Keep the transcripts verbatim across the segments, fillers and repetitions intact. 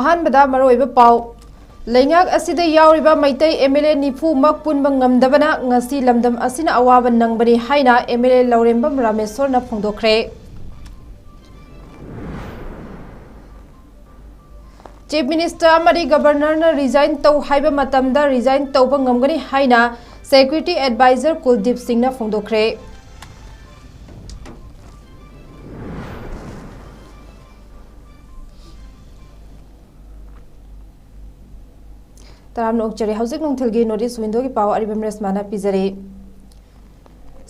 ꯑꯍꯥꯟꯕꯗ ꯃꯔꯨꯑꯣꯏꯕ ꯄꯥꯎ꯫ ꯂꯩꯉꯥꯛ ꯑꯁꯤꯗ ꯌꯥꯎꯔꯤꯕ ꯃꯩꯇꯩ MLA ꯅꯤꯐꯨꯃꯛ ꯄꯨꯟꯕ ꯉꯝꯗꯕꯅ ꯉꯁꯤ ꯂꯝꯗꯝ ꯑꯁꯤꯅ ꯑꯋꯥꯕ ꯅꯪꯕꯅꯤ ꯍꯥꯏꯅ MLA ꯂꯧꯔꯦꯝꯕꯝ ꯔꯥꯃꯦꯁꯣꯔꯅ ꯐꯣꯡꯗꯣꯛꯈ꯭ꯔꯦ꯫ Chief Minister ꯑꯃꯗꯤ Governorꯅ resign ꯇꯧ ꯍꯥꯏꯕ ꯃꯇꯝꯗ resign ꯇꯧꯕ ꯉꯝꯒꯅꯤ ꯍꯥꯏꯅ Security Advisor ꯀꯨꯜꯗꯤꯞ ꯁꯤꯡꯅ ꯐꯣꯡꯗꯣꯛꯈ꯭ꯔꯦ꯫ ꯇꯔꯥꯝꯅ ꯑꯣꯛꯆꯔꯤ꯫ ꯍꯧꯖꯤꯛ ꯅꯨꯡꯊꯤꯜꯒꯤ North East Windowꯒꯤ ꯄꯥꯎ ꯑꯔꯤꯕꯝ ꯔꯦꯁꯃꯥꯅ ꯄꯤꯖꯔꯤ꯫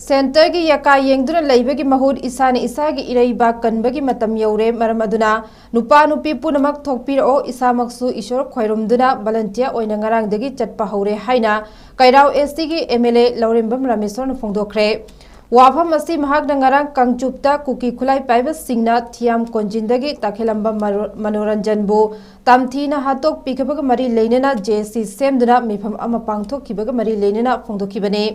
Centreꯒꯤ ꯌꯥꯀꯥ ꯌꯦꯡꯗꯨꯅ ꯂꯩꯕꯒꯤ ꯃꯍꯨꯠ ꯏꯁꯥꯅ ꯏꯁꯥꯒꯤ ꯏꯔꯩꯕꯥꯛ ꯀꯟꯕꯒꯤ ꯃꯇꯝ ꯌꯧꯔꯦ꯫ ꯃꯔꯝ ꯑꯗꯨꯅ ꯅꯨꯄꯥ ꯅꯨꯄꯤ ꯄꯨꯝꯅꯃꯛ ꯊꯣꯛꯄꯤꯔꯛꯑꯣ, ꯏꯁꯥꯃꯛꯁꯨ ꯏꯁꯣꯔ ꯈꯣꯏꯔꯨꯝꯗꯨꯅ volunteer ꯑꯣꯏꯅ ꯉꯔꯥꯡꯗꯒꯤ ꯆꯠꯄ ꯍꯧꯔꯦ ꯍꯥꯏꯅ ꯀꯩꯔꯥꯎ SCꯒꯤ MLA ꯂꯧꯔꯦꯝꯕꯝ ꯔꯥꯃꯦꯁꯣꯔꯅ ꯐꯣꯡꯗꯣꯛꯈ꯭ꯔꯦ꯫ ꯋꯥꯐꯝ ꯑꯁꯤ ꯃꯍꯥꯛꯅ ꯉꯔꯥꯡ ꯀꯥꯡꯆꯨꯞꯇ ꯀꯨꯀꯤ ꯈꯨꯠꯂꯥꯏ ꯄꯥꯏꯕꯁꯤꯡꯅ ꯊꯤꯌꯥꯝ ꯀꯣꯟꯖꯤꯟꯗꯒꯤ ꯇꯥꯈꯦꯂꯝꯕꯝ ꯃꯔꯣ-, ꯃꯅꯣꯔꯟꯖꯟꯕꯨ ꯇꯝꯊꯤꯅ ꯍꯥꯠꯇꯣꯛꯄꯤꯈꯤꯕꯒ ꯃꯔꯤ ꯂꯩꯅꯅ JAC ꯁꯦꯝꯗꯨꯅ ꯃꯤꯐꯝ ꯑꯃ ꯄꯥꯡꯊꯣꯛꯈꯤꯕꯒ ꯃꯔꯤ ꯂꯩꯅꯅ ꯐꯣꯡꯗꯣꯛꯈꯤꯕꯅꯤ꯫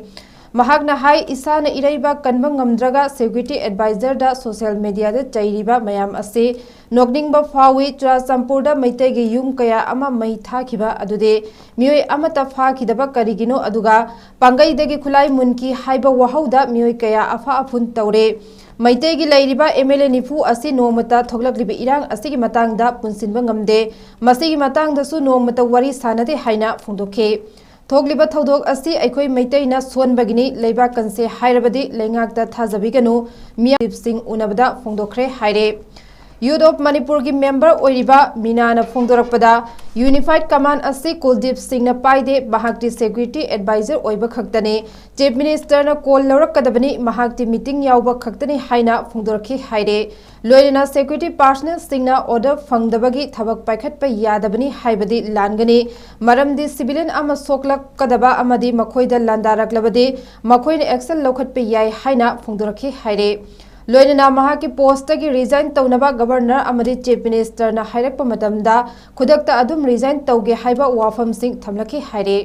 ꯃꯍꯥꯛꯅ ꯍꯥꯏ, ꯏꯁꯥꯅ ꯏꯔꯩꯕꯥꯛ ꯀꯟꯕ ꯉꯝꯗ꯭ꯔꯒ Security Advisorꯗ social mediaꯗ ꯆꯩꯔꯤꯕ ꯃꯌꯥꯝ ꯑꯁꯤ ꯅꯣꯛꯅꯤꯡꯕ ꯐꯥꯎꯏ꯫ ꯆꯨꯔꯥꯆꯥꯟꯄꯨꯔꯗ ꯃꯩꯇꯩꯒꯤ ꯌꯨꯝ ꯀꯌꯥ ꯑꯃ ꯃꯩ ꯊꯥꯈꯤꯕ ꯑꯗꯨꯗꯤ ꯃꯤꯑꯣꯏ ꯑꯃꯠꯇ ꯐꯥꯈꯤꯗꯕ ꯀꯔꯤꯒꯤꯅꯣ? ꯑꯗꯨꯒ ꯄꯥꯡꯒꯩꯗꯒꯤ ꯈꯨꯠꯂꯥꯏ ꯃꯨꯟꯈꯤ ꯍꯥꯏꯕ ꯋꯥꯍꯧꯗ ꯃꯤꯑꯣꯏ ꯀꯌꯥ ꯑꯐ ꯑꯐꯨꯟ ꯇꯧꯔꯦ꯫ ꯃꯩꯇꯩꯒꯤ ꯂꯩꯔꯤꯕ MLA ꯅꯤꯐꯨ ꯑꯁꯤ ꯅꯣꯡꯃꯇ ꯊꯣꯛꯂꯛꯂꯤꯕ ꯏꯔꯥꯡ ꯑꯁꯤꯒꯤ ꯃꯇꯥꯡꯗ ꯄꯨꯟꯁꯤꯟꯕ ꯉꯝꯗꯦ꯫ ꯃꯁꯤꯒꯤ ꯃꯇꯥꯡꯗꯁꯨ ꯅꯣꯡꯃꯇ ꯋꯥꯔꯤ ꯁꯥꯅꯗꯦ ꯍꯥꯏꯅ ꯐꯣꯡꯗꯣꯛꯈꯤ꯫ ꯊꯣꯛꯂꯤꯕ ꯊꯧꯗꯣꯛ ꯑꯁꯤ ꯑꯩꯈꯣꯏ ꯃꯩꯇꯩꯅ ꯁꯣꯟꯕꯒꯤꯅꯤ꯫ ꯂꯩꯕꯥꯛ ꯀꯟꯁꯦ ꯍꯥꯏꯔꯕꯗꯤ ꯂꯩꯉꯥꯛꯇ ꯊꯥꯖꯕꯤꯒꯅꯨ꯫ ꯃꯤꯌꯥꯝꯁꯤꯡ ꯎꯅꯕꯗ ꯐꯣꯡꯗꯣꯛꯈ꯭ꯔꯦ ꯍꯥꯏꯔꯦ꯫ Youth of Manipurꯒꯤ member ꯑꯣꯏꯔꯤꯕ ꯃꯤꯅꯥꯅ ꯐꯣꯡꯗꯣꯔꯛꯄꯗ, Unified Command ꯑꯁꯤ ꯀꯨꯜꯗꯤꯞ ꯁꯤꯡꯅ ꯄꯥꯏꯗꯦ, ꯃꯍꯥꯛꯇꯤ Security Advisor ꯑꯣꯏꯕ ꯈꯛꯇꯅꯤ꯫ Chief Ministerꯅ call ꯂꯧꯔꯛꯀꯗꯕꯅꯤ, ꯃꯍꯥꯛꯇꯤ meeting ꯌꯥꯎꯕ ꯈꯛꯇꯅꯤ ꯍꯥꯏꯅ ꯐꯣꯡꯗꯣꯔꯛꯈꯤ ꯍꯥꯏꯔꯦ꯫ ꯂꯣꯏꯅꯅ security personnelꯁꯤꯡꯅ order ꯐꯪꯗꯕꯒꯤ ꯊꯕꯛ ꯄꯥꯏꯈꯠꯄ ꯌꯥꯗꯕꯅꯤ ꯍꯥꯏꯕꯗꯤ ꯂꯥꯟꯒꯅꯤ꯫ ꯃꯔꯝꯗꯤ civilian ꯑꯃ ꯁꯣꯛꯂꯛꯀꯗꯕ ꯑꯃꯗꯤ ꯃꯈꯣꯏꯗ ꯂꯥꯟꯗꯥꯔꯛꯂꯕꯗꯤ ꯃꯈꯣꯏꯅ action ꯂꯧꯈꯠꯄ ꯌꯥꯏ ꯍꯥꯏꯅ ꯐꯣꯡꯗꯣꯔꯛꯈꯤ ꯍꯥꯏꯔꯦ꯫ ꯂꯣꯏꯅꯅ ꯃꯍꯥꯛꯀꯤ postꯇꯒꯤ resign ꯇꯧꯅꯕ Governor ꯑꯃꯗꯤ Chief Ministerꯅ ꯍꯥꯏꯔꯛꯄ ꯃꯇꯝꯗ ꯈꯨꯗꯛꯇ ꯑꯗꯨꯝ resign ꯇꯧꯒꯦ ꯍꯥꯏꯕ ꯋꯥꯐꯝꯁꯤꯡ ꯊꯝꯂꯛꯈꯤ ꯍꯥꯏꯔꯦ꯫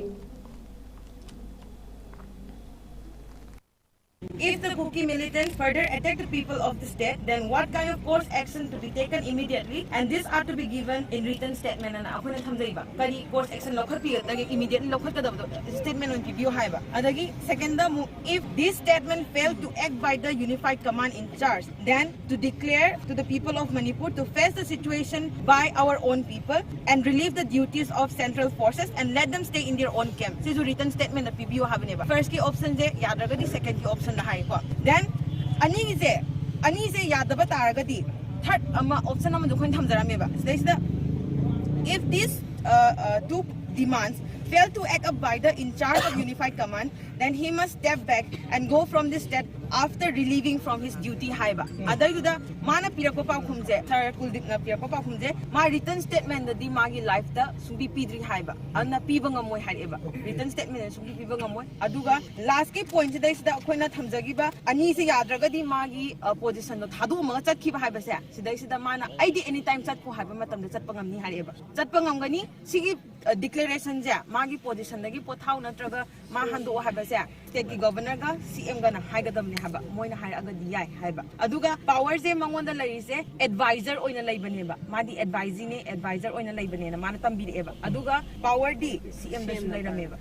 If the Kuki militants further attack the people of the state, then what kind of course action to be taken immediately, and these are to be given in written statement. ꯑꯅ ꯑꯩꯈꯣꯏꯅ ꯊꯝꯖꯩꯕ, ꯀꯔꯤ course action ꯂꯧꯈꯠꯄꯤꯒꯗꯒꯦ, immediately ꯂꯧꯈꯠꯀꯗꯕꯗꯣ statement ꯑꯣꯏꯅ ꯄꯤꯕꯤꯌꯨ ꯍꯥꯏꯕ꯫ ꯑꯗꯒꯤ second ꯑꯃꯨꯛ, if this statement fail to act by the unified command in charge, then to declare to the people of Manipur to face the situation by our own people and relieve the duties of central forces and let them stay in their own camp. ꯁꯤꯁꯨ written statement ꯗ ꯄꯤꯕꯤꯌꯨ ꯍꯥꯏꯕꯅꯦꯕ꯫ First ꯀꯤ option ꯁꯦ ꯌꯥꯗ꯭ꯔꯒꯗꯤ second ꯀꯤ option ꯗ ꯍꯥꯏꯀꯣ꯫ Then ꯑꯅꯤꯁꯦ, ꯑꯅꯤꯁꯦ ꯌꯥꯗꯕ ꯇꯥꯔꯒꯗꯤ third ꯑꯃ option ꯑꯃꯗꯣ ꯑꯩꯈꯣꯏꯅ ꯊꯝꯖꯔꯝꯃꯦꯕ꯫ ꯁꯤꯗꯩꯁꯤꯗ, if these uh, uh, two demands fail to act up by the in charge of unified command, then he must step back and go from this state after relieving from his duty ꯍꯥꯏꯕ꯫ ꯑꯗꯩꯗꯨꯗ ꯃꯥꯅ ꯄꯤꯔꯛꯄ ꯄꯥꯎꯈꯨꯝꯁꯦ, ꯁꯥꯔ ꯀꯨꯜꯗꯤꯞꯅ ꯄꯤꯔꯛꯄ ꯄꯥꯎꯈꯨꯝꯁꯦ, ꯃꯥ written statement ꯗꯗꯤ ꯃꯥꯒꯤ life ꯇ ꯁꯨꯡꯄꯤ ꯄꯤꯗ꯭ꯔꯤ ꯍꯥꯏꯕ꯫ ꯑꯗꯨꯅ ꯄꯤꯕ ꯉꯝꯃꯣꯏ ꯍꯥꯏꯔꯛꯑꯦꯕ, written statement ꯗ ꯁꯨꯡꯄꯤ ꯄꯤꯕ ꯉꯝꯃꯣꯏ꯫ ꯑꯗꯨꯒ last ꯀꯤ point ꯁꯤꯗꯩꯁꯤꯗ ꯑꯩꯈꯣꯏꯅ ꯊꯝꯖꯈꯤꯕ ꯑꯅꯤꯁꯦ ꯌꯥꯗ꯭ꯔꯒꯗꯤ ꯃꯥꯒꯤ position ꯗꯣ ꯊꯥꯗꯣꯛꯑꯝꯃꯒ ꯆꯠꯈꯤꯕ ꯍꯥꯏꯕꯁꯦ, ꯁꯤꯗꯩꯁꯤꯗ ꯃꯥꯅ ꯑꯩꯗꯤ any time ꯆꯠꯈꯣ ꯍꯥꯏꯕ ꯃꯇꯝꯗ ꯆꯠꯄ ꯉꯝꯅꯤ ꯍꯥꯏꯔꯛꯑꯦꯕ꯫ ꯆꯠꯄ ꯉꯝꯒꯅꯤ꯫ ꯁꯤꯒꯤ declaration ꯁꯦ ꯃꯥꯒꯤ position ꯗꯒꯤ ꯄꯣꯊꯥꯎ ꯅꯠꯇ꯭ꯔꯒ ꯃꯥ ꯍꯟꯗꯣꯛꯑꯣ ꯍꯥꯏꯕꯁꯦ state ꯀꯤ governor ꯒ C M ꯒꯅ ꯍꯥꯏꯒꯗꯕꯅꯦ ꯍꯥꯏꯕ, ꯃꯣꯏꯅ ꯍꯥꯏꯔꯛꯑꯒꯗꯤ ꯌꯥꯏ ꯍꯥꯏꯕ꯫ ꯑꯗꯨꯒ power ꯁꯦ ꯃꯉꯣꯟꯗ ꯂꯩꯔꯤꯁꯦ advisor ꯑꯣꯏꯅ ꯂꯩꯕꯅꯦꯕ, ꯃꯥꯗꯤ advisee ꯅꯦ, advisor ꯑꯣꯏꯅ ꯂꯩꯕꯅꯦꯅ ꯃꯥꯅ ꯇꯝꯕꯤꯔꯛꯑꯦꯕ꯫ ꯑꯗꯨꯒ power ꯗꯤ C M ꯗꯁꯨ ꯂꯩꯔꯝꯃꯦꯕ꯫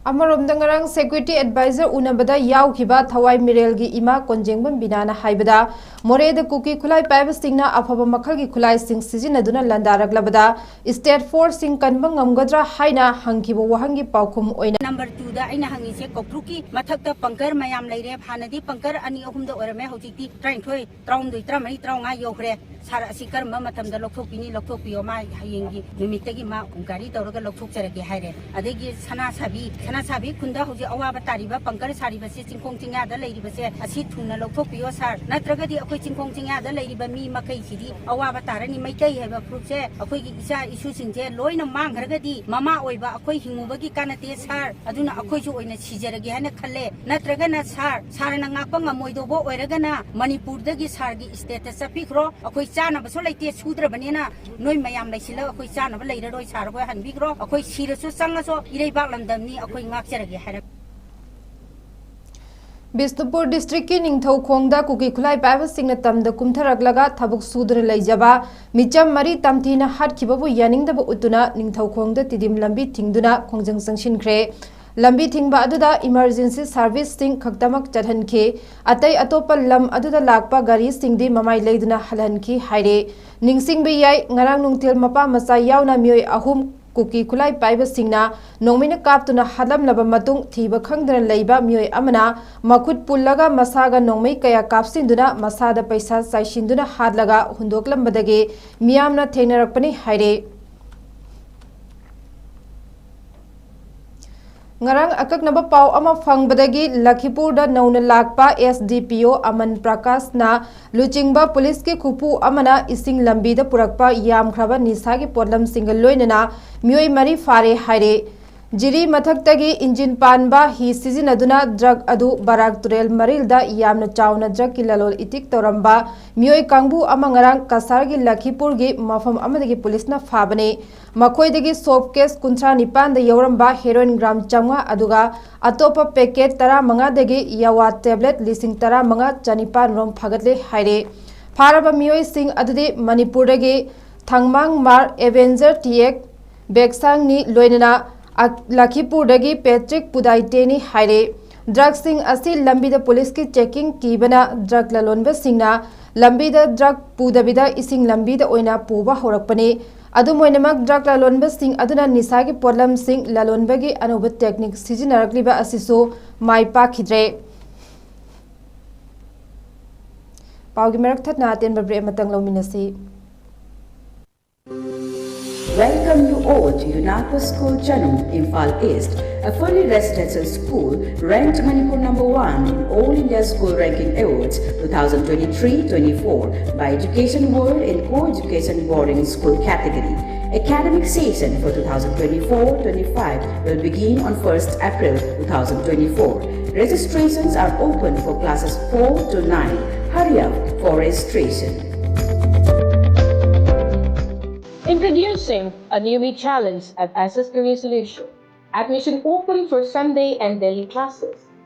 ꯑꯃꯔꯣꯝꯗ ꯉꯔꯥꯡ security advisor ꯎꯅꯕꯗ ꯌꯥꯎꯈꯤꯕ ꯊꯋꯥꯏ ꯃꯤꯔꯦꯜꯒꯤ ꯏꯃꯥ ꯀꯣꯟꯖꯦꯡꯕꯝ ꯕꯤꯅꯥꯅ ꯍꯥꯏꯕꯗ, ꯃꯣꯔꯦꯗ ꯀꯨꯀꯤ ꯈꯨꯠꯂꯥꯏ ꯄꯥꯏꯕꯁꯤꯡꯅ ꯑꯐꯕ ꯃꯈꯜꯒꯤ ꯈꯨꯠꯂꯥꯏꯁꯤꯡ ꯁꯤꯖꯤꯟꯅꯗꯨꯅ ꯂꯥꯟꯗꯥꯔꯛꯂꯕꯗ state force ꯁꯤꯡ ꯀꯟꯕ ꯉꯝꯒꯗ꯭ꯔꯥ ꯍꯥꯏꯅ ꯍꯪꯈꯤꯕ ꯋꯥꯍꯪꯒꯤ ꯄꯥꯎꯈꯨꯝ ꯑꯣꯏꯅ number two ꯗ ꯑꯩꯅ ꯍꯪꯉꯤꯁꯦ, ꯀꯧꯇ꯭ꯔꯨꯛꯀꯤ ꯃꯊꯛꯇ bunker ꯃꯌꯥꯝ ꯂꯩꯔꯦ꯫ ꯍꯥꯟꯅꯗꯤ bunker ꯑꯅꯤ ꯑꯍꯨꯝꯗ ꯑꯣꯏꯔꯝꯃꯦ, ꯍꯧꯖꯤꯛꯇꯤ ꯇꯔꯥꯅꯤꯊꯣꯏ, ꯇꯔꯥꯍꯨꯝꯗꯣꯏ, ꯇꯔꯥꯃꯔꯤ, ꯇꯔꯥꯃꯉꯥ ꯌꯧꯈ꯭ꯔꯦ꯫ ꯁꯥꯔ ꯑꯁꯤ ꯀꯔꯝꯕ ꯃꯇꯝꯗ ꯂꯧꯊꯣꯛꯄꯤꯅꯤ? ꯂꯧꯊꯣꯛꯄꯤꯌꯣ, ꯃꯥ ꯍꯌꯦꯡꯒꯤ ꯅꯨꯃꯤꯠꯇꯒꯤ ꯃꯥ ꯒꯥꯔꯤ ꯇꯧꯔꯒ ꯂꯧꯊꯣꯛꯆꯔꯒꯦ ꯍꯥꯏꯔꯦ꯫ ꯑꯗꯒꯤ ꯁꯅꯥ ꯁꯥꯕꯤ, ꯁꯅꯥ ꯁꯥꯕꯤ ꯈꯨꯟꯗ ꯍꯧꯖꯤꯛ ꯑꯋꯥꯕ ꯇꯥꯔꯤꯕ bunker ꯁꯥꯔꯤꯕꯁꯦ, ꯆꯤꯡꯈꯣꯡ ꯆꯤꯡꯌꯥꯗ ꯂꯩꯔꯤꯕꯁꯦ, ꯑꯁꯤ ꯊꯨꯅ ꯂꯧꯊꯣꯛꯄꯤꯌꯣ ꯁꯥꯔ, ꯅꯠꯇ꯭ꯔꯒꯗꯤ ꯑꯩꯈꯣꯏ ꯆꯤꯡꯈꯣꯡ ꯆꯤꯡꯌꯥꯗ ꯂꯩꯔꯤꯕ ꯃꯤ ꯃꯈꯩꯁꯤꯗꯤ ꯑꯋꯥꯕ ꯇꯥꯔꯅꯤ꯫ ꯃꯩꯇꯩ ꯍꯥꯏꯕ ꯐꯨꯔꯨꯞꯁꯦ ꯑꯩꯈꯣꯏꯒꯤ ꯏꯆꯥ ꯏꯁꯨꯁꯤꯡꯁꯦ ꯂꯣꯏꯅ ꯃꯥꯡꯈ꯭ꯔꯒꯗꯤ ꯃꯃꯥ ꯑꯣꯏꯕ ꯑꯩꯈꯣꯏ ꯍꯤꯡꯉꯨꯕꯒꯤ ꯀꯥꯟꯅꯗꯦ ꯁꯥꯔ, ꯑꯗꯨꯅ ꯑꯩꯈꯣꯏꯁꯨ ꯑꯣꯏꯅ ꯁꯤꯖꯔꯒꯦ ꯍꯥꯏꯅ ꯈꯜꯂꯦ꯫ ꯅꯠꯇ꯭ꯔꯒꯅ ꯁꯥꯔ, ꯁꯥꯔꯅ ꯉꯥꯛꯄ ꯉꯝꯃꯣꯏꯗꯧꯕ ꯑꯣꯏꯔꯒꯅ ꯃꯅꯤꯄꯨꯔꯗꯒꯤ ꯁꯥꯔꯒꯤ state ꯇ ꯆꯠꯄꯤꯈ꯭ꯔꯣ꯫ ꯑꯩꯈꯣꯏ ꯆꯥꯅꯕꯁꯨ ꯂꯩꯇꯦ, ꯁꯨꯗ꯭ꯔꯕꯅꯤꯅ ꯅꯣꯏ ꯃꯌꯥꯝ ꯂꯩꯁꯤꯜꯂꯒ ꯑꯩꯈꯣꯏ ꯆꯥꯅꯕ ꯂꯩꯔꯔꯣꯏ ꯁꯥꯔ, ꯑꯩꯈꯣꯏ ꯍꯟꯕꯤꯈ꯭ꯔꯣ꯫ ꯑꯩꯈꯣꯏ ꯁꯤꯔꯁꯨ ꯆꯪꯉꯁꯨ ꯏꯔꯩꯕꯥꯛ ꯂꯝꯗꯝꯅꯤ, ꯑꯩꯈꯣꯏ ꯉꯥꯛꯆꯔꯒꯦ ꯍꯥꯏꯔꯛ ꯕꯤꯁꯅꯨꯄꯨꯔ ꯗꯤꯁꯇ꯭ꯔꯤꯛꯀꯤ ꯅꯤꯡꯊꯧꯈꯣꯡꯗ ꯀꯨꯀꯤ ꯈꯨꯠꯂꯥꯏ ꯄꯥꯏꯕꯁꯤꯡꯅ ꯇꯝꯗ ꯀꯨꯝꯊꯔꯛꯂꯒ ꯊꯕꯛ ꯁꯨꯗꯨꯅ ꯂꯩꯖꯕ ꯃꯤꯆꯝ ꯃꯔꯤ ꯇꯝꯊꯤꯅ ꯍꯥꯠꯈꯤꯕꯕꯨ ꯌꯥꯅꯤꯡꯗꯕ ꯎꯠꯇꯨꯅ ꯅꯤꯡꯊꯧꯈꯣꯡꯗ ꯇꯤꯗꯤꯝ ꯂꯝꯕꯤ ꯊꯤꯡꯗꯨꯅ ꯈꯣꯡꯖꯪ ꯆꯪꯁꯤꯟꯈ꯭ꯔꯦ꯫ ꯂꯝꯕꯤ ꯊꯤꯡꯕ ꯑꯗꯨꯗ emergency serviceꯁꯤꯡ ꯈꯛꯇꯃꯛ ꯆꯠꯍꯟꯈꯤ꯫ ꯑꯇꯩ ꯑꯇꯣꯞꯄ ꯂꯝ ꯑꯗꯨꯗ ꯂꯥꯛꯄ ꯒꯥꯔꯤꯁꯤꯡꯗꯤ ꯃꯃꯥꯏ ꯂꯩꯗꯨꯅ ꯍꯜꯍꯟꯈꯤ ꯍꯥꯏꯔꯦ꯫ ꯅꯤꯡꯁꯤꯡꯕ ꯌꯥꯏ, ꯉꯔꯥꯡ ꯅꯨꯡꯊꯤꯜ ꯃꯄꯥ ꯃꯆꯥ ꯌꯥꯎꯅ ꯃꯤꯑꯣꯏ ꯑꯍꯨꯝ ꯀꯨꯀꯤ ꯈꯨꯠꯂꯥꯏ ꯄꯥꯏꯕꯁꯤꯡꯅ ꯅꯣꯡꯃꯩꯅ ꯀꯥꯞꯇꯨꯅ ꯍꯥꯠꯂꯝꯂꯕ ꯃꯇꯨꯡ, ꯊꯤꯕ ꯈꯪꯗꯅ ꯂꯩꯕ ꯃꯤꯑꯣꯏ ꯑꯃꯅ ꯃꯈꯨꯠ ꯄꯨꯜꯂꯒ ꯃꯁꯥꯒ ꯅꯣꯡꯃꯩ ꯀꯌꯥ ꯀꯥꯞꯁꯤꯟꯗꯨꯅ ꯃꯁꯥꯗ ꯄꯩꯁꯥ ꯆꯥꯏꯁꯤꯟꯗꯨꯅ ꯍꯥꯠꯂꯒ ꯍꯨꯟꯗꯣꯛꯂꯝꯕꯗꯒꯤ ꯃꯤꯌꯥꯝꯅ ꯊꯦꯡꯅꯔꯛꯄꯅꯤ ꯍꯥꯏꯔꯦ꯫ ꯉꯔꯥꯡ ꯑꯀꯛꯅꯕ ꯄꯥꯎ ꯑꯃ ꯐꯪꯕꯗꯒꯤ ꯂꯈꯤꯄꯨꯔꯗ ꯅꯧꯅ ꯂꯥꯛꯄ SDPO ꯑꯃꯟ ꯄ꯭ꯔꯀꯥꯁꯅ ꯂꯨꯆꯤꯡꯕ ꯄꯨꯂꯤꯁꯀꯤ ꯈꯨꯄꯨ ꯑꯃꯅ ꯏꯁꯤꯡ ꯂꯝꯕꯤꯗ ꯄꯨꯔꯛꯄ ꯌꯥꯝꯈ꯭ꯔꯕ ꯅꯤꯁꯥꯒꯤ ꯄꯣꯠꯂꯝꯁꯤꯡꯒ ꯂꯣꯏꯅꯅ ꯃꯤꯑꯣꯏ ꯃꯔꯤ ꯐꯥꯔꯦ ꯍꯥꯏꯔꯦ꯫ ꯖꯤꯔꯤ ꯃꯊꯛꯇꯒꯤ ꯏꯟꯖꯤꯟ ꯄꯥꯟꯕ ꯍꯤ ꯁꯤꯖꯤꯟꯅꯗꯨꯅ ꯗ꯭ꯔꯒ ꯑꯗꯨ ꯕꯔꯥꯛ ꯇꯨꯔꯦꯜ ꯃꯔꯤꯜꯗ ꯌꯥꯝꯅ ꯆꯥꯎꯅ ꯗ꯭ꯔꯒꯀꯤ ꯂꯂꯣꯜ ꯏꯇꯤꯛ ꯇꯧꯔꯝꯕ ꯃꯤꯑꯣꯏ ꯀꯥꯡꯕꯨ ꯑꯃ ꯉꯔꯥꯡ ꯀꯁꯥꯔꯒꯤ ꯂꯈꯤꯄꯨꯔꯒꯤ ꯃꯐꯝ ꯑꯃꯗꯒꯤ ꯄꯨꯂꯤꯁꯅ ꯐꯥꯕꯅꯤ꯫ ꯃꯈꯣꯏꯗꯒꯤ ꯁꯣꯞ ꯀꯦꯁ ꯀꯨꯟꯊ꯭ꯔꯥ ꯅꯤꯄꯥꯟꯗ ꯌꯧꯔꯝꯕ ꯍꯦꯔꯣꯏꯟ ꯒ꯭ꯔꯥꯝ ꯆꯥꯝꯃꯉꯥ, ꯑꯗꯨꯒ ꯑꯇꯣꯞꯄ ꯄꯦꯀꯦꯠ ꯇꯔꯥꯃꯉꯥꯗꯒꯤ ꯌꯥꯋꯥ ꯇꯦꯕ꯭ꯂꯦꯠ ꯂꯤꯁꯤꯡ ꯇꯔꯥꯃꯉꯥ ꯆꯅꯤꯄꯥꯟ ꯔꯣꯝ ꯐꯥꯒꯠꯂꯦ ꯍꯥꯏꯔꯦ꯫ ꯐꯥꯔꯕ ꯃꯤꯑꯣꯏꯁꯤꯡ ꯑꯗꯨꯗꯤ ꯃꯅꯤꯄꯨꯔꯗꯒꯤ ꯊꯥꯡꯃꯥꯡꯃꯥꯔ ꯑꯦꯚꯦꯟꯖꯔ ꯇꯤꯑꯦꯛ ꯕꯦꯛꯁꯥꯡꯅꯤ, ꯂꯣꯏꯅꯅ ꯑ-, ꯂꯈꯤꯄꯨꯔꯗꯒꯤ ꯄꯦꯇ꯭ꯔꯤꯛ ꯄꯨꯗꯥꯏꯇꯦꯅꯤ ꯍꯥꯏꯔꯦ꯫ ꯗ꯭ꯔꯒꯁꯤꯡ ꯑꯁꯤ ꯂꯝꯕꯤꯗ ꯄꯨꯂꯤꯁꯀꯤ ꯆꯦꯀꯤꯡ ꯀꯤꯕꯅ ꯗ꯭ꯔꯒ ꯂꯂꯣꯟꯕꯁꯤꯡꯅ ꯂꯝꯕꯤꯗ ꯗ꯭ꯔꯒ ꯄꯨꯗꯕꯤꯗ ꯏꯁꯤꯡ ꯂꯝꯕꯤꯗ ꯑꯣꯏꯅ ꯄꯨꯕ ꯍꯧꯔꯛꯄꯅꯤ꯫ ꯑꯗꯨꯝ ꯑꯣꯏꯅꯃꯛ, ꯗ꯭ꯔꯒ ꯂꯂꯣꯟꯕꯁꯤꯡ ꯑꯗꯨꯅ ꯅꯤꯁꯥꯒꯤ ꯄꯣꯠꯂꯝꯁꯤꯡ ꯂꯂꯣꯟꯕꯒꯤ ꯑꯅꯧꯕ ꯇꯦꯛꯅꯤꯛ ꯁꯤꯖꯤꯟꯅꯔꯛꯂꯤꯕ ꯑꯁꯤꯁꯨ ꯃꯥꯏ ꯄꯥꯛꯈꯤꯗ꯭ꯔꯦ꯫ ꯄꯥꯎꯒꯤ ꯃꯔꯛ ꯊꯠꯅ ꯑꯇꯦꯟꯕ ꯕ꯭ꯔꯦꯛ ꯑꯃꯇꯪ ꯂꯧꯃꯤꯟꯅꯁꯤ꯫ Welcome you all to UNACO School Chanung, Imphal East, a fully residential school ranked Manipur number one in All India School Ranking Awards two thousand twenty-three twenty-four by Education World in Co-Education Boarding School category. Academic session for two thousand twenty-four twenty-five will begin on first April two thousand twenty-four. Registrations are open for classes four to nine. Hurry up for registration. Introducing a new challenge at S S Career Solution. Admission open for Sunday and daily classes.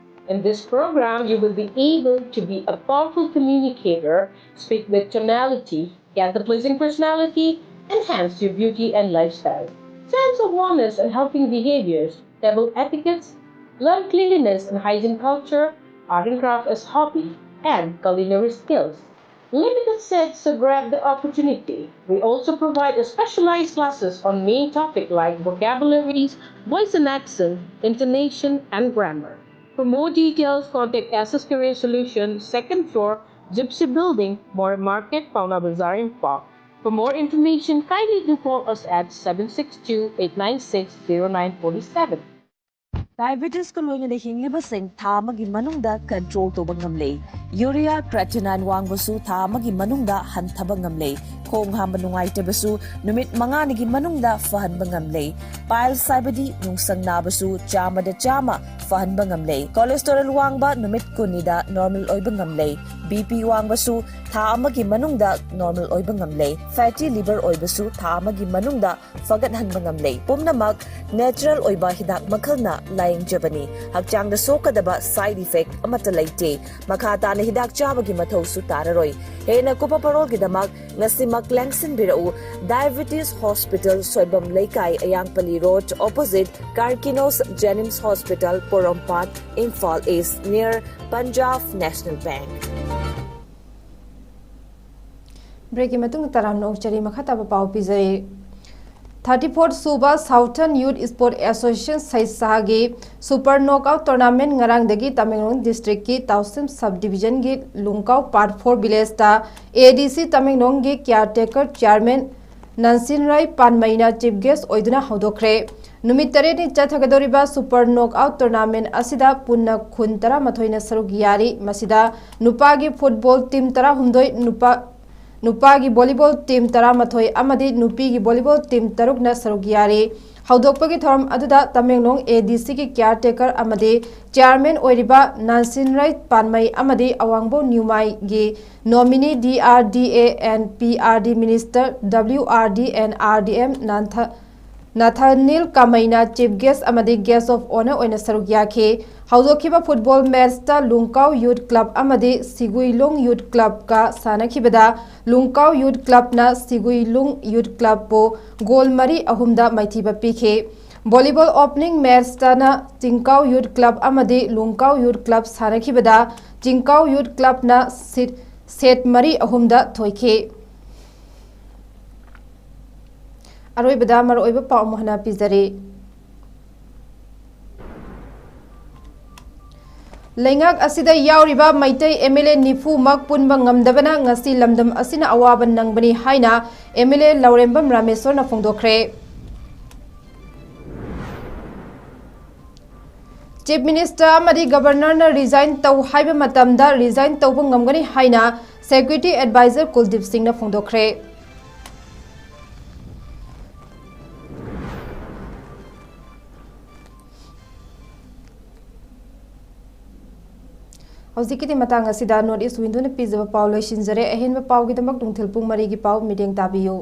In this program, you will be able to be a powerful communicator, speak with tonality, get the pleasing personality, enhance your beauty and lifestyle. Sense of wellness and helping behaviors, table etiquettes, learn cleanliness and hygiene culture, art and craft as hobby, and culinary skills. Limited seats, so grab the opportunity. We also provide a specialized classes on main topic like vocabularies, voice and accent, intonation, and grammar. For more details, contact S S Career Solution, second floor, Gypsy Building, More Market, Paona Bazaar, Imphal. For more information, kindly do call us at seven six two, eight nine six, zero nine four seven. Diabetes ꯀ ꯂꯣꯏꯅꯅ ꯍꯤꯡꯂꯤꯕꯁꯤꯡ ꯊꯥ ꯑꯃꯒꯤ ꯃꯅꯨꯡꯗ control ꯇꯧꯕ ꯉꯝꯂꯦ꯫ Urea creatinine ꯋꯥꯡꯕꯁꯨ ꯊꯥ ꯑꯃꯒꯤ ꯃꯅꯨꯡꯗ ꯍꯟꯊꯕ ꯉꯝꯂꯦ꯫ ꯈꯣꯡ ꯍꯥꯝꯕ ꯅꯨꯡꯉꯥꯏꯇꯕꯁꯨ ꯅꯨꯃꯤꯠ ꯃꯉꯥꯅꯤꯒꯤ ꯃꯅꯨꯡꯗ ꯐꯍꯟꯕ ꯉꯝꯂꯦ꯫ Piles ꯍꯥꯏꯕꯗꯤ ꯅꯨꯡꯁꯪ ꯅꯥꯕꯁꯨ ꯆꯥꯝꯃꯗ ꯆꯥꯝꯃ ꯐꯍꯟꯕ ꯉꯝꯂꯦ꯫ Cholesterol ꯋꯥꯡꯕ ꯅꯨꯃꯤꯠ ꯀꯨꯟꯅꯤꯗ normal ꯑꯣꯏꯕ ꯉꯝꯂꯦ꯫ B P ꯋꯥꯡꯕꯁꯨ ꯊꯥ ꯑꯃꯒꯤ ꯃꯅꯨꯡꯗ normal ꯑꯣꯏꯕ ꯉꯝꯂꯦ꯫ Fatty liver ꯑꯣꯏꯕꯁꯨ ꯊꯥ ꯑꯃꯒꯤ ꯃꯅꯨꯡꯗ ꯐꯒꯠꯍꯟꯕ ꯉꯝꯂꯦ꯫ ꯄꯨꯝꯅꯃꯛ natural ꯑꯣꯏꯕ ꯍꯤꯗꯥꯛ ꯃꯈꯜꯅ ꯂꯥꯌꯦꯡꯖꯕꯅꯤ꯫ ꯍꯛꯆꯥꯡꯗ ꯁꯣꯛꯀꯗꯕ side effect ꯑꯃꯠꯇ ꯂꯩꯇꯦ꯫ ꯃꯈꯥ ꯇꯥꯅ ꯍꯤꯗꯥꯛ ꯆꯥꯕꯒꯤ ꯃꯊꯧꯁꯨ ꯇꯥꯔꯔꯣꯏ꯫ ꯍꯦꯟꯅ ꯀꯨꯞꯄ ꯄꯔꯣꯜꯒꯤꯗꯃꯛ ꯉꯁꯤꯃꯛ ꯂꯦꯡꯁꯤꯟꯕꯤꯔꯛꯎ꯫ Diabetes Hospital, ꯁꯣꯏꯕꯝ ꯂꯩꯀꯥꯏ, ꯑꯌꯥꯡꯄꯜꯂꯤ Road, opposite Karkinos Jenims Hospital, ꯄꯣꯔꯣꯝꯄꯥꯠ, Imphal East, near Punjab National Bank꯫ Break ꯀꯤ ꯃꯇꯨꯡꯗ ꯇꯔꯥꯝꯅ ꯑꯣꯛꯆꯔꯤ꯫ ꯃꯈꯥ ꯇꯥꯕ ꯄꯥꯎ ꯄꯤꯖꯔꯤ꯫ Thirty four ꯁꯨꯕ Southern Youth Sport Association ꯁꯩꯁꯥꯒꯤ Super Knockout Tournament ꯉꯔꯥꯡꯗꯒꯤ ꯇꯃꯦꯡꯂꯣꯡ district ꯀꯤ ꯇꯥꯎꯁꯤꯝ sub division ꯒꯤ ꯂꯨꯡꯀꯥꯎ Part four village ꯇ A D C ꯇꯃꯦꯡꯂꯣꯡꯒꯤ caretaker chairman ꯅꯟꯁꯤꯟ ꯔꯥꯏ ꯄꯥꯟꯃꯩꯅ chief guest ꯑꯣꯏꯗꯨꯅ ꯍꯧꯗꯣꯛꯈ꯭ꯔꯦ꯫ ꯅꯨꯃꯤꯠ ꯇꯔꯦꯠꯅꯤ ꯆꯠꯊꯒꯗꯧꯔꯤꯕ Super Knockout Tournament ꯑꯁꯤꯗ ꯄꯨꯟꯅ ꯈꯨꯟ ꯇꯔꯥꯃꯥꯊꯣꯏꯅ ꯁꯔꯨꯛ ꯌꯥꯔꯤ꯫ ꯃꯁꯤꯗ ꯅꯨꯄꯥꯒꯤ football team ꯇꯔꯥꯍꯨꯝꯗꯣꯏ, ꯅꯨꯄꯥ, ꯅꯨꯄꯥꯒꯤ volleyball team ꯇꯔꯥꯃꯥꯊꯣꯏ ꯑꯃꯗꯤ ꯅꯨꯄꯤꯒꯤ volleyball team ꯇꯔꯨꯛꯅ ꯁꯔꯨꯛ ꯌꯥꯔꯤ꯫ ꯍꯧꯗꯣꯛꯄꯒꯤ ꯊꯧꯔꯝ ꯑꯗꯨꯗ ꯇꯃꯦꯡꯂꯣꯡ A D C ꯒꯤ caretaker ꯑꯃꯗꯤ chairman ꯑꯣꯏꯔꯤꯕ ꯅꯟꯁꯤꯟ ꯔꯥꯏ ꯄꯥꯟꯃꯩ ꯑꯃꯗꯤ ꯑꯋꯥꯡꯕꯧ ꯅ꯭ꯌꯨꯃꯥꯏꯒꯤ nominee D R D A and P R D minister W R D and R D M ꯅꯥꯟꯊ-, ꯅꯥꯊꯥꯅꯤꯜ ꯀꯥꯃꯩꯅ Chief Guest ꯑꯃꯗꯤ Guest of Honour ꯑꯣꯏꯅ ꯁꯔꯨꯛ ꯌꯥꯈꯤ꯫ ꯍꯧꯗꯣꯛꯈꯤꯕ football matchꯇ ꯂꯨꯡꯀꯥꯎ Youth Club ꯑꯃꯗꯤ ꯁꯤꯒꯨꯏꯂꯣꯡ Youth Clubꯀ ꯁꯥꯟꯅꯈꯤꯕꯗ ꯂꯨꯡꯀꯥꯎ Youth Clubꯅ ꯁꯤꯒꯨꯏꯂꯣꯡ Youth Clubꯄꯨ goal ꯃꯔꯤ ꯑꯍꯨꯝꯗ ꯃꯥꯏꯊꯤꯕ ꯄꯤꯈꯤ꯫ Volleyball opening matchꯇꯅ ꯆꯤꯡꯀꯥꯎ Youth Club ꯑꯃꯗꯤ ꯂꯨꯡꯀꯥꯎ Youth Club ꯁꯥꯟꯅꯈꯤꯕꯗ ꯆꯤꯡꯀꯥꯎ Youth Clubꯅ set, set ꯃꯔꯤ ꯑꯍꯨꯝꯗ ꯊꯣꯏꯈꯤ꯫ ꯑꯔꯣꯏꯕꯗ ꯃꯔꯨꯑꯣꯏꯕ ꯄꯥꯎ ꯑꯃꯨꯛ ꯍꯟꯅ ꯄꯤꯖꯔꯤ꯫ ꯂꯩꯉꯥꯛ ꯑꯁꯤꯗ ꯌꯥꯎꯔꯤꯕ ꯃꯩꯇꯩ MLA ꯅꯤꯐꯨꯃꯛ ꯄꯨꯟꯕ ꯉꯝꯗꯕꯅ ꯉꯁꯤ ꯂꯝꯗꯝ ꯑꯁꯤꯅ ꯑꯋꯥꯕ ꯅꯪꯕꯅꯤ ꯍꯥꯏꯅ MLA ꯂꯧꯔꯦꯝꯕꯝ ꯔꯥꯃꯦꯁꯣꯔꯅ ꯐꯣꯡꯗꯣꯛꯈ꯭ꯔꯦ꯫ Chief Minister ꯑꯃꯗꯤ Governorꯅ resign ꯇꯧ ꯍꯥꯏꯕ ꯃꯇꯝꯗ resign ꯇꯧꯕ ꯉꯝꯒꯅꯤ ꯍꯥꯏꯅ Security Advisor ꯀꯨꯜꯗꯤꯞ ꯁꯤꯡꯅ ꯐꯣꯡꯗꯣꯛꯈ꯭ꯔꯦ꯫ ꯍꯧꯖꯤꯛꯀꯤꯗꯤ ꯃꯇꯥꯡ ꯑꯁꯤꯗ North East Windowꯅ ꯄꯤꯖꯕ ꯄꯥꯎ ꯂꯣꯏꯁꯤꯟꯖꯔꯦ꯫ ꯑꯍꯦꯟꯕ ꯄꯥꯎꯒꯤꯗꯃꯛ ꯅꯨꯡꯊꯤꯜ ꯄꯨꯡ ꯃꯔꯤꯒꯤ ꯄꯥꯎ ꯃꯤꯠꯌꯦꯡ ꯇꯥꯕꯤꯌꯨ꯫